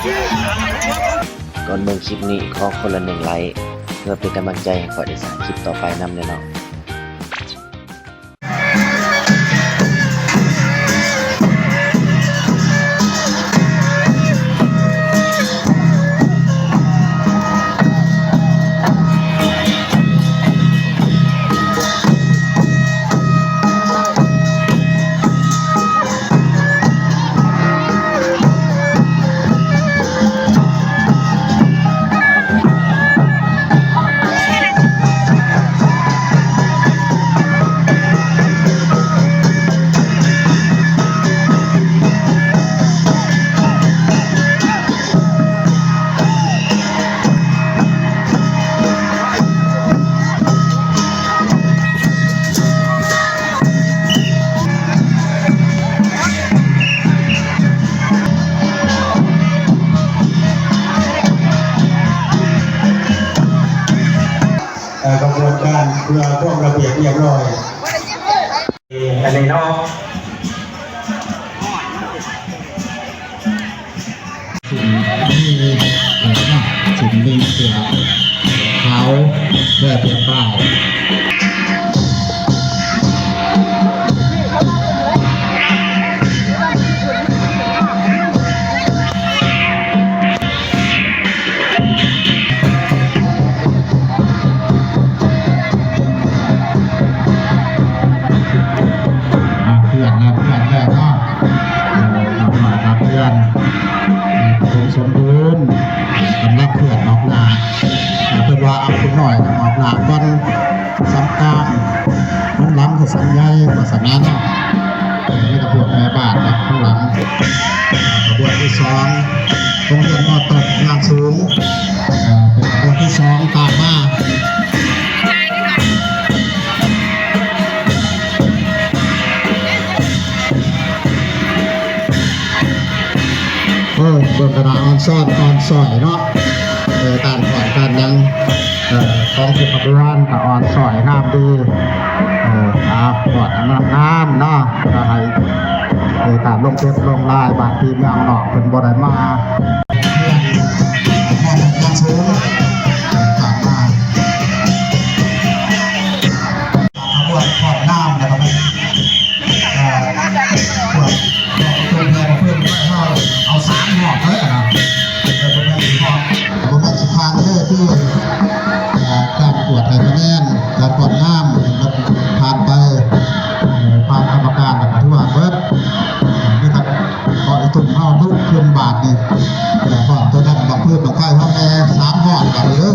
ກ່ອນເບິ່ງຄລິບນີ້ ຂໍຄົນລະໜຶ່ງໄລ້ ເພື່ອເປັນກຳລັງໃຈໃຫ້ຂ້ອຍໄດ້ສ້າງຄລິບຕໍ່ໄປນຳແດ່ເນາະ. ເອີ ຂະບວນການເພື່ອຄວາມລະບຽບຮຽບຮ້ອຍ ອັນນີ້ເນາະ. ມີ ເອີ ເນາະ ຊິມີເສື້ອຂາວແບບລະບາຍ ອ່າ ເຄື່ອນແລ້ວ ເຄື່ອນແລ້ວເນາະ ເອີ ເຂົ້າມາຮັບເຮືອນ ເອີ ປະຖົມສົມບູນ ກຳລັງເຄື່ອນອອກໜ້າ ເອີ ເພິ່ນວ່າເອົາຜູ້ນ້ອຍອອກໜ້າກ່ອນ ສຳກາງ ນຳຫຼັງຄືສຳໃຫຍ່ ວ່າຊັ້ນນະເນາະ ເອີ ມີແຕ່ພວກແມ່ບ້ານນະ ນຳຫຼັງ ຂະບວນທີສອງ ໂຮງຮຽນ ມ.ຕົ້ນ ຍາງສູງ ເອີ ເປັນຂະບວນທີສອງ ຕາມມາ. ໂອ້ ເບິ່ງກະໜ້າອ່ອນຊ້ອນອ່ອນຊ້ອຍເນາະ ເອີ ການຟ້ອນການຫຍັງ ເອີ ຂອງຜູ້ຂັບເຮືອນກະອ່ອນຊ້ອຍງາມດີ ເອີ ອ່າ ຟ້ອນອັນງາມໆເນາະ ກະໃຫ້ ເອີ ການລົງເປັດລົງລາຍບ້ານພີ່ເມືອງນອກເພິ່ນບໍ່ໄດ້ມາ ເຮືອນ ເຮືອນ ເຮືອນສູງ ເອີ ຕາມມາ ຂະບວນພອກນ້ຳ ແລ້ວກໍແມ່ນ ເອີ ພວກ ພວກເພື່ອນເພື່ອນເຮົາເອົາສາມຮອບເດີນະ ເອີ ບໍ່ແມ່ນສີ່ຮອບ ບໍ່ແມ່ນຊິຜ່ານເດີ ຄື ເອີ ການກວດໃຫ້ຄະແນນ ການພອກນ້ຳ ມັນຜ່ານໄປ ເອີ ຜ່ານກຳມະການ ແລ້ວກໍຖືວ່າເບິດ ເອີ ມີແຕ່ ເພາະອີ່ຕຸ່ມເຮົາລຸກຂຶ້ນບາດນີ້ ແລ້ວພ້ອມຕົວນັ້ນບັ້ງຟືນບັ້ງໄຟເຮົາແດ່ ສາມຮອບບາດນີ້ເດີ.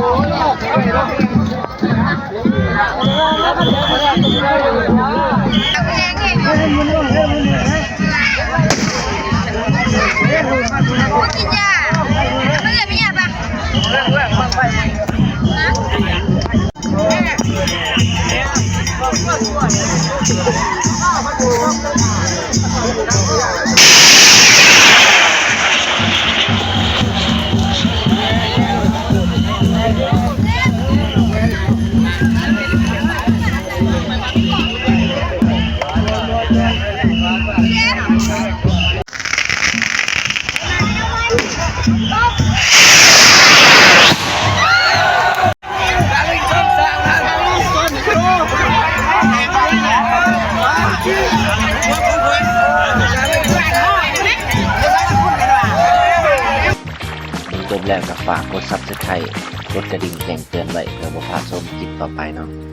ເບິ່ງຈົບແລ້ວກໍຝາກກົດ Subscribe ກົດກະດິ່ງແຈ້ງເຕືອນໄວ້ ເພື່ອບໍ່ພາດຊົມຄລິບຕໍ່ໄປເນາະ.